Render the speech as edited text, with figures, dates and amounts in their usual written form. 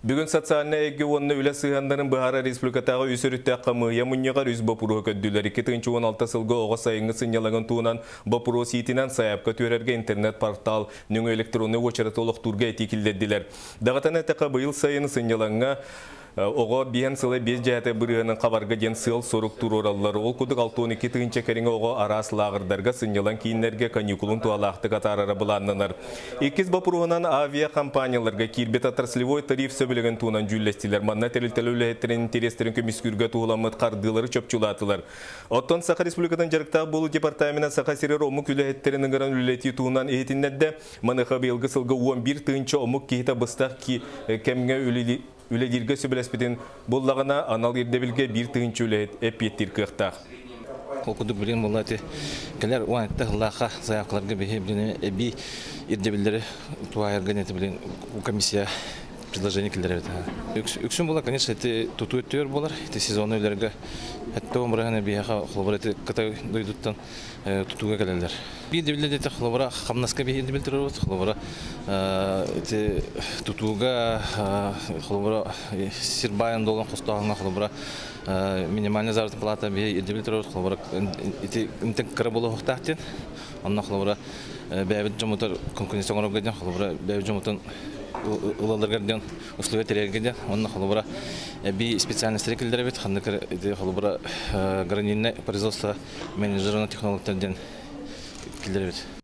Бүгүн социальнай эйгэ уонна үлэ сыһыаннарын быһаарар республикатааҕы үс өрүттээх хамыыһыйа мунньаҕар үс боппуруоһу көрдүлэр. 2016 сылга оҕо сайыҥҥы сынньалаҥын туһунан боппуруос иитинэн сайаапка түһэрэргэ интернет-портал нөҥүө электроннай уочараты олохтуурга этии киллэрдилэр. Даҕатан эттэххэ, быйыл сайын сынньалаҥҥа оҕо биэн сыла биэс дьээтэ бырыһыанын хабарга диэн сыал-сорук туруораллар. Ол курдук 62 тыһыынча кэриҥэ оҕо араас лааҕырдарга, сынньалаҥ кииннэргэ каникулун туһалаахтык атаарара былааннанар. Иккис боппуруоһунан авиакомпанияларга киирбит отраслевой тариф сөбүлэҥин туһунан дьүүллэстилэр. Манна тэрилтэлэр үлэһиттэрин интэриэстэрин көмүскүүргэ туһуламмыт хардыылары чопчулаатылар. Оттон Саха Республикатын дьарыктаах буолуу департамена Саха сиригэр омук үлэһиттэрин ыҥыран үлэлэтии туһунан иһитиннэрдэ. Маныаха быйылгы сылга 11 тыһыынча омук киһитэ быстах кэмҥэ үлэлииргэ сөбүлэспитин буллаҕына, анал ирдэбилгэ 1 тыһыынча үлэһит эппиэттиир кыахтаах. Ол курдук билигин буолла ити кэлэр 17 сыллаахха заявкаларга биһи билин эбии ирдэбиллэри туһаайарга эти билин комиссия предложение киллэребит. Үксүн була, конечно, эти тутуу өттүгэр буолар, ити сезонный үлэлэргэ эттэ бырыһан биһиэхэ холобура ити Кытай дойдуттан тутууга кэлэллэр. Биир ирдэбиллэр ити холобура хамнаска биир ирдэбил турабыт, холобура ити тутууга холобура сир баайын долон хостооһуҥҥа холобура минимальная заработная плата биир ирдэбил турабыт, холобура ити интен кыра буолуохтаах диэн. Онно холобура бэйэбит дьоммутугар конкуренция оҥорорго диэн, холобура бэйэбит дьоммутун ылалларыгар диэн условия тэрийэргэ диэн. Онно холобура эбии специальностары киллэрэбит, ханнык ити холобура гранильное производство менеджеры технологтар диэн киллэрэбит.